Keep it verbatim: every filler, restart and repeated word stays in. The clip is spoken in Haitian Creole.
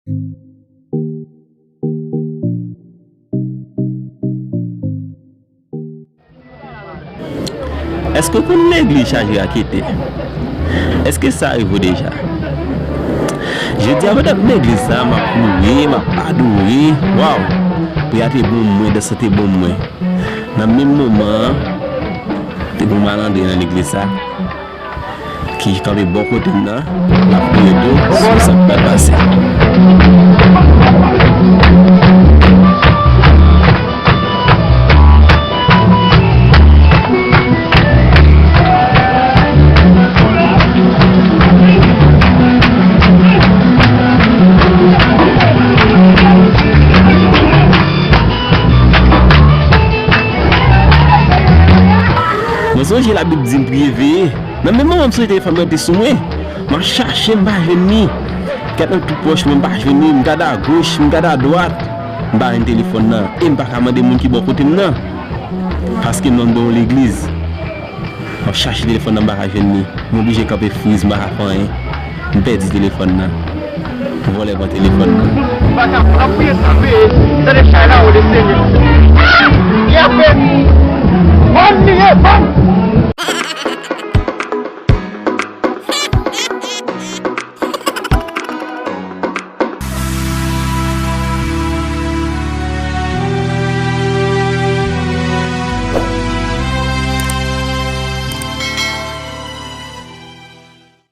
Èske w konn legliz chaje ak ete? Èske sa rive w deja? Jodi a, pandan m legliz sa, m ap louwe, m ap adore. Waw! Priyè a te bon mwen, dans lan te bon mwen. Nan menm moman an, te gen yon malandren nan legliz sa ki kanpe bò kote m nan, l ap priye tou sou sa k pral pase. Mwen sonje Labib di n priye veye. Nan menm moman m sonje telefòn mwen te sou mwen. M ap chache, m pa jwenn li. Gade nan tout pòch mwen, m pa jwenn li. M gade agoch, m gade adwat. M pa jwenn telefòn nan. E m pa ka mande moun ki bò kote m nan. Paske m nan yon legliz. M ap chache telefòn nan, m pa ka jwenn li. M oblije kanpe friz, m pa ka fè anyen. M pèdi telefòn nan. Vòlè pran telefòn nan. M pa ka, m ap priye, m ap priye. Tande chay la, o le Senyè. Yes,